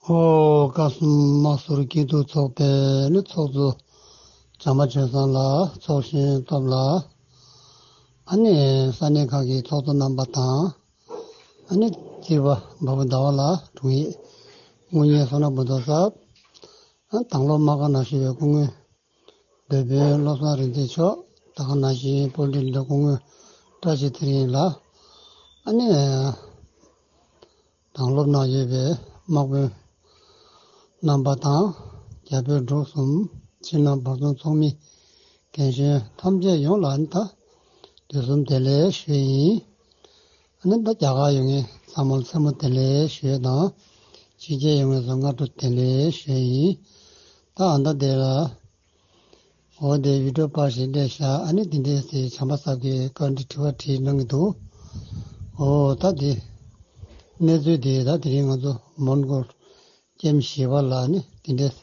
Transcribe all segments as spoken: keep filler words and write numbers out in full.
ཨོ། བཀའ་གསུམ་དམག་ཟོར་སྐྱིད་སྡུག་ཚོགས་པའི་ནི་ཚོགས་གཙོ་བྱམས་པ་ཆོས་བཟང་ལགས། ཚོགས་གཞོན་སྟོབས་ལགས། ཨ་ནི་ས་གནས་ཁག་གི་ཚོགས་གཙོ་རྣམ་པ་དང་། ཨ་ནི་རྩིས་པ་འབའ་བུ་ཟླ་བ་ལགས། དྲུང་ཡིག་དངུལ་གཉེར་བསོད་ནམས་ཕུན་ཚོགས་ཟབ། ཨ། དྭང་སློབ་དམག་སྒར་ནང་བཞུགས་པའི་སྐུ་ངོ་སྡོད་དཔོན་བློ་བཟང་རིག་འཛིན་མཆོག། ད་ག་ནང་བཞིན་སྤོ་ལོ་འདི་སྐུ་ངོ་བཀྲ་ཤིས་ཚེ་རིང་ལགས། ཨ་ནི་དྭང་སློབ་ནང་ཡོད་པའི་དམག་དཔོན་རྣམ་པ་དང་། རྒྱ་བོད་འབྲུག་གསུམ་ཕྱི་ནང་བར་གསུམ་ཚོགས་མི་རྒན་གཞོན་ཐམས་ཅད་ཡོངས་ལ་ཨ་ནི་ད་དུས་གསུམ་བདེ་ལེགས་ཞུ་ཡིན། ཨ་ནི་ད་རྒྱ་གར་ཡོད་མཁན་ཚང་མར་མཚན་མོ་བདེ་ལེགས་ཞུ་ཡས་དང་། ཕྱི་རྒྱལ་ཡོད་མཁན་ཚོ་སྔ་དྲོ་བདེ་ལེགས་ཞུ་ཡས་ཡིན། ད་ཨ་ད་དེ་ལ་འོ་དེ་བི་ཌིའོ་པར་ཞིག་སླེབས་ཤག་ཨ་ནི་དེ་འདྲས་སེ་བྱམས་པ་ཟབ་ཀྱིས་བཀའ་འདྲི་དྲི་བ་དྲིས་གནང་གི་འདུག་ཨོ་ད་དེ་གནས་ཚུལ་དེ་ད་དེ་རིང་ང་ཚོ་མོན་གྷོ་ཀེམ་བཞི་པ་ལ་ནི་དེ་འདྲས་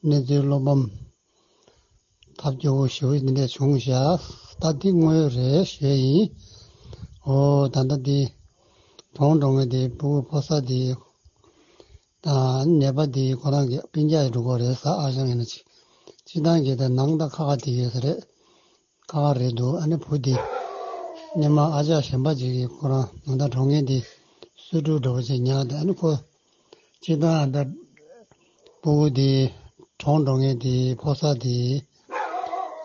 གནས་ཚུལ་བློ་ཕམ་ཐབས་སྐྱོ་བོ་ཞེ་པོ་འདི་འདྲ་བྱུང་ཤག་ད་འདི་དངོས་རེད་ཞུ་ཡས་ཡིན། ཨོ་ད་ལྟ་འདི་གྲོངས་འགྲོ་མཁན་དེ་ཕྲུ་གུ་ཕོ་གསར་དེ་དང་ནད་པ་དེ་ཁོ་རང་གི་སྤུན་ཀྱག་གི་འགྲོ་གི་རེད་ཟེར། ཨ་ཞང་ཡིན་ན་ཅིག་སྤྱིར་བཏང་གི་ད་ནང་ད་ཁ་ཁ་དེ་ཡོད་ས་རེད། ཁ་ཁ་རེད་འདུག་ཨ་ནི་བུ་དེ་སྔོན་མ་ཨ་ཅག་གཞན་པ་ཅིག་གིས་ཁོ་རང་ནང་ད་གྲོངས་མཁན་དེ་གསོས་ཕྲུག་འདྲ་བོ་ཅིག་ཉར་ཏེ། ཨ་ནི་ཁོ་སྤྱིར་བཏང་ད་ཕྲུ་གུ་དེ་གྲོངས་འགྲོ་མཁན་དེ་ཕོ་གསར་དེ་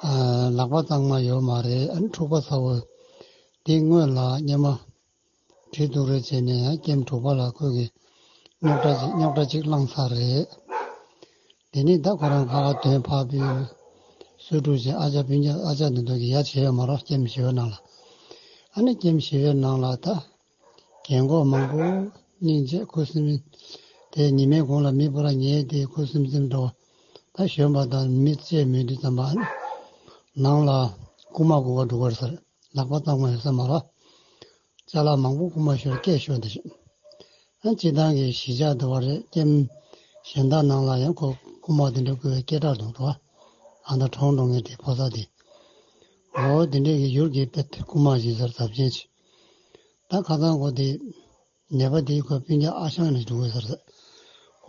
ཨ་ལག་པ་གཙང་མ་ཡོད་མ་རེད། ཨ་ནི་འཁྲུག་པ་ཚ་བོ་དེ་སྔོན་ལ་སྔོན་མ་གྲི་གཏུག་རེས་བྱས་ནས་ཡང་ཀེམ་དྲུག་པ་ལ་ཁོས་ཀྱི་རྙོག་དྲ་ཅིག་རྙོག་དྲ་ཅིག་བསླངས་ཚར་རེད། དེ་ནས་ད་ཁོ་རང་ཁ་ཁ་དོན་ཕབ་པའི་གསོས་ཕྲུག་ཅིག་ཨ་ཅག་སྤུན་ཀྱག་ཨ་ཅག་འདི་ཚོ་གིས་ཡ་བྱས་ཡོད་མ་རེད། ཀེམ་བཞི་པའི་ནང་ལ། ཨ་ནི་ཀེམ་བཞི་པའི་ནང་ལ་ད་རྒན་གོག་མང་པོ་སྙིང་རྗེ། ཁུ་སིམ་དེ་ཉི་མའི་གུང་ལ་མི་སྤུ་ར་ཉལ་ཏེ་ཁུ་སིམ་སིམ་འགྲོ། ད་གཞོན་པ་དང་མི་བཅས་མོད་དུས་ཙམ་པ་ནང་ལ་རྐུ་མ་རྐུ་ག་འགྲོ་གི་རེད་ཟེར། ལག་པ་གཙང་མ་ཡོད་ས་མ་རེད། ཅ་ལག་མང་པོ་རྐུ་མ་ཤོར་སྐད་ཤོར་འདི་བཞིན། ཨ་སྤྱིར་བཏང་གི་གཞིས་ཆགས་འདི་བ་རེད། ཀེམ་གཞན་དག་ནང་ལ་ཡང་ཁོ་རྐུ་མ་དེ་འདྲ་རྐུ་བའི་སྐད་གྲགས་འདུག་རོ། ཨ་ད་གྲོངས་འགྲོ་མཁན་དེ་ཕོ་གསར་དེ། འོ་དེ་འདྲས་ཀྱི་ཡུལ་གྱི་དཔེ་རྐུ་མ་བྱེད་སར་ཚབས་ཆེན་ཆེ། ད་ཁ་སང་གོ་དེ་ནད་པ་དེའི་ཁོའི་སྤུན་ཀྱག་ཨ་ཞང་ནས་འགྲོ་དགོས་ཟེར།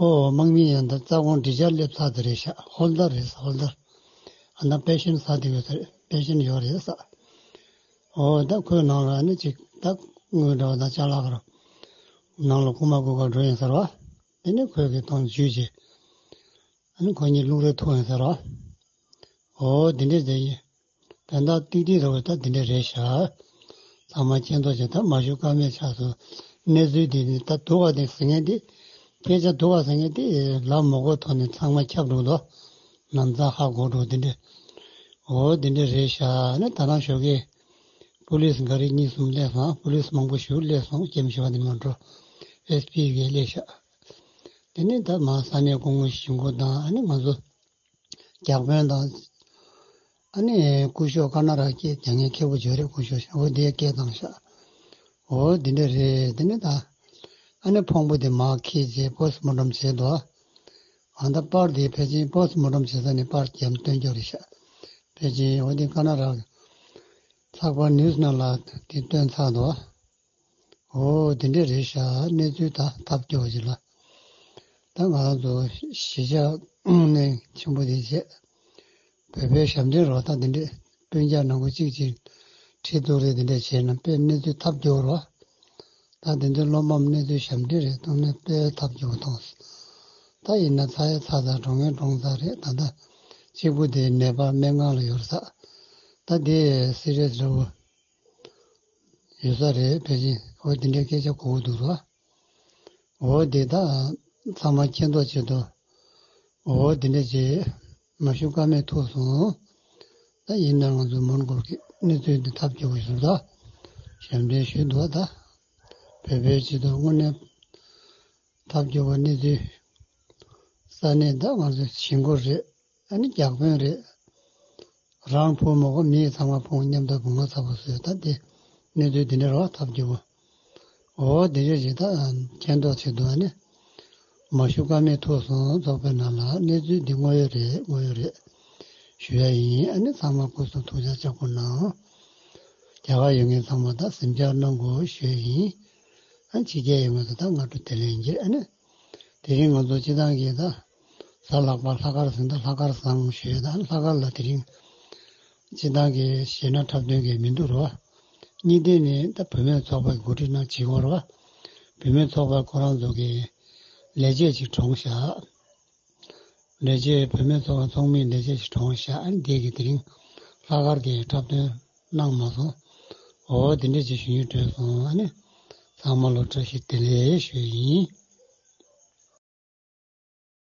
ཨོ་དམག་མི་ཡང་ད་རྩ་དགོངས་འདྲི་བྱར་སླེབས་ཚར་དེ་རེད་ཤག་ཧོལ་དར་རེད་ཟེར། ཧོལ་དར། ཨ་ན་པེ་ཤེན་ཟ་དེ་ཡོད་ཟེར། པེ་ཤེན་ཡོད་རེད་ཟེར། ཨོ་ད་ཁོའི་ནང་ལ་ནི་ཅིག་ད་དངུལ་འདྲ་བ་དང་ཅ་ལག་ར་ནང་ལ་རྐུ་མ་རྐུ་ག་འགྲོ་ཡིན་ཟེར་བ། དེ་ནི་ཁོས་གི་མཐོང་འཇུས་བྱས། ཨ་ནི་ཁོ་གཉིས་རླུང་རེ་ཐུག་ཡིན་ཟེར་བ། ཨོ་དེ་འདྲས་དེ་ཡིན། དོན་དག་ཏིག་ཏིག་རེ་བ་ད་དེ་འདྲས་རེད་ཤག་ཚང་མ་མཁྱེན་རྟོགས་བྱས། ད་མ་ཞུ་ཀ་མེད་ཆགས་སོང་། གནས་ཚུལ་འདི་ནི་ད་སྡུག་ག་དེ་ཟེར་མཁན་འདི། སྐད་ཆ་སྡུག་ག་ཟེར་མཁན་འདི་ལབ་མ་དགོས་ཐོག་ནས་ཚང་མ་ཁྱབ་འགྲོ་འདུག་ནམ་ཚང་ཧ་གོ་འགྲོ་དེ་འདྲས། ཨོ་དེ་འདྲས་རེད་ཤག་ནི་ད་རང་ཞོགས་ཀས་པུ་ལིས་ག་རེ་གཉིས་གསུམ་སླེབས་སོང་། པུ་ལིས་མང་པོ་ཞིག་སླེབས་སོང་། ཀེམ་བཞི་པ་དེ་མ་འགྲོ། ཨེས་པི་གིས་སླེབས་ཤག་དེ་ནས་ད་མ་ས་གནས་སྐུ་ངོ་ཞིང་ཁོ་དང་ཨ་ནི་ང་ཚོ་བརྒྱ་དཔོན་དང་། ཨ་ནི་སྐུ་ཞབས་ཀ་ན་ར་སྐད་རྒྱག་མཁན་མཁས་པོ་ཅིག་ཡོད་རེད། སྐུ་ཞབས་ཤ་འོ་དེ་སྐད་བཏང་ཤག་འོ་དེ་འདྲ་རེད། དེ་ནས་ད་ཨ་ནི་ཕུང་པོ་དེ་མར་འཁྱེར་བྱས་པོ་སི་མོ་ཊམ་བྱས་འདུག་ཨ་ད་པར་དེ་ཕལ་ཆེར་པོ་སི་མོ་ཊམ་བྱེད་ས་ནས་པར་རྒྱབ་སྟོན་རྒྱུ་རེད་ཤག་ཕལ་ཆེར་འོ་དེ་ཀ་ན་ར་ཚགས་པར་ནིའུ་སི་ནང་ལ་དེ་བཏོན་ཚར་འདུག་འོ་དེ་འདྲས་རེད་ཤག་གནས་ཚུལ་ད་ཐབས་སྐྱོ་བ་ཞིག་ལ། ད་ང་རང་ཚོ་གཞིས་ཆགས་དངོས་གནས་ཆེན་པོ་དེ་བྱས། བོད་པའི་ཞབས་འདྲེན་རོགས་ད་དེ་འདྲས་སྤུན་ཀྱག་ནང་ཁུལ་གཅིག་གཅིག་ཁྲིད་གཏུག་རེས་དེ་འདྲས་བྱས་ན་དཔེ་གནས་ཚུལ་ཐབས་སྐྱོ་བ་རོགས། ད་དེ་ཚོའི་བློ་ཕམ་གནས་ཚུལ་ཞབས་འདྲེན་རེད། དངོས་གནས་དཔེ་ཐབས་སྐྱོ་བ་མཐོང་སོང་། ད་ཡིན་ན་ཚ་ཡ་ཚ་ཚ་གྲོངས་ཡ་གྲོངས་ཚར་རེད། ད་ལྟ་གཅིག་པུ་དེ་ནད་པ་སྨན་ཁང་ལ་ཡོད་རེད་ས། ད་དེ་སི་རི་ཡས་འདྲ་བོ། ཡོད་ས་རེད། ཕལ་ཆེར་འོ་དེ་འདྲའི་སྐད་ཆ་གོ་གི་འདུག་ར། འོ་དེ་ད་ཚང་མ་མཁྱེན་རྟོགས་བྱེད་དོ། འོ་དེ་འདྲ་བྱས་མ་ཞུ་ཀ་མེད་ཐུག་སོང་། ད་ཡིན་ན་ང་ཚོ་མོན་གྷོ་གི་གནས་ཚུལ་འདི་ཐབས་སྐྱོ་བོ་ཞིག་ད་ཞབས་འདྲེན་ཞུས་འདུག་ད་བོད་པའི་སྤྱི་ཚོགས་དངོས་གནས་ཐབས་སྐྱོ་བོ་གནས་ཚུལ། ས་གནས་ད་ང་ཚོ་ཞིང་འགོ་རེད། ཨ་ནི་བརྒྱ་དཔོན་རེད། རང་ཕུང་མོ་གོ་མི་ཚང་མ་ཕུང་མཉམ་དུ་བུང་བ་ཚ་པོ་བཟོས། ད་དེ་གནས་ཚུལ་འདི་འདྲ་རོགས་ཐབས་སྐྱོ་བོ། འོ་དེ་འདྲ་ཞིག་ད་མཁྱེན་རྟོགས་བྱེད་དུ་ཨ་ནི་མ་ཞུ་ཀ་མེད་ཐུག་སོང་། ཚོགས་པའི་ནང་ལ་གནས་ཚུལ་འདི་དངོས་ཡོད་རེད། དངོས་ཡོད་རེད་ཞུ་ཡ་ཡིན། ཨ་ནི་ཚང་མ་སྐུ་གཟུགས་ཐུགས་ཅག་ལྕགས་པོ་གནང་། རྒྱ་གར་ཡོད་མཁན་ཚང་མ་ད་སེམས་ཅག་གནང་དགོས་ཞུ་ཡ་ཡིན། ཨ་ཕྱི་རྒྱལ་ཡོད་མཁན་ཚོ་ད་སྔ་དྲོ་བདེ་ལེགས་ཡིན་གྱི། ཨ་ནི་ དེ་རིང་ང་ཚོ་སྤྱི་བཏང་གི་ད་གཟའ་ལྷག་པ་ལྷག་དཀར་ཟིན་ད་ལྷག་དཀར་བཟང་ཞུས་ད་ལྷག་དཀར་ལ་དེ་རིང་སྤྱི་བཏང་གི་གཞས་སྣ་འཁྲབ་སྟོན་གྱི་མི་འདུག་རོ། གཉིས་ལྡན་ནི་ད་བུད་མེད་ཚོགས་པའི་འགོ་ཁྲིད་ནང་བྱེད་དགོས་རོ། བུད་མེད་ཚོགས་པ་ཁོ་རང་ཚོ་གི་ལས་བྱེད་ཅིག་གྲོངས་ཤག་ལས་བྱེད་བུད་མེད་ཚོགས་པ་ཚོགས་མིའི་ལས་བྱེད་ཅིག་གྲོངས་ཤག་ཨ་ནི་དེ་གི་དེ་རིང་ལྷག་དཀར་གྱི་འཁྲབ་སྟོན་གནང་མ་སོང་། འོ་དེ་འདྲ་ཅིག་ཞུ་སྙིང་བྲོས་སོང་ཨ་ནི། ཚང་མ་ལོ་བཀྲ་ཤིས་བདེ་ལེགས་ཞུ་ཡིན།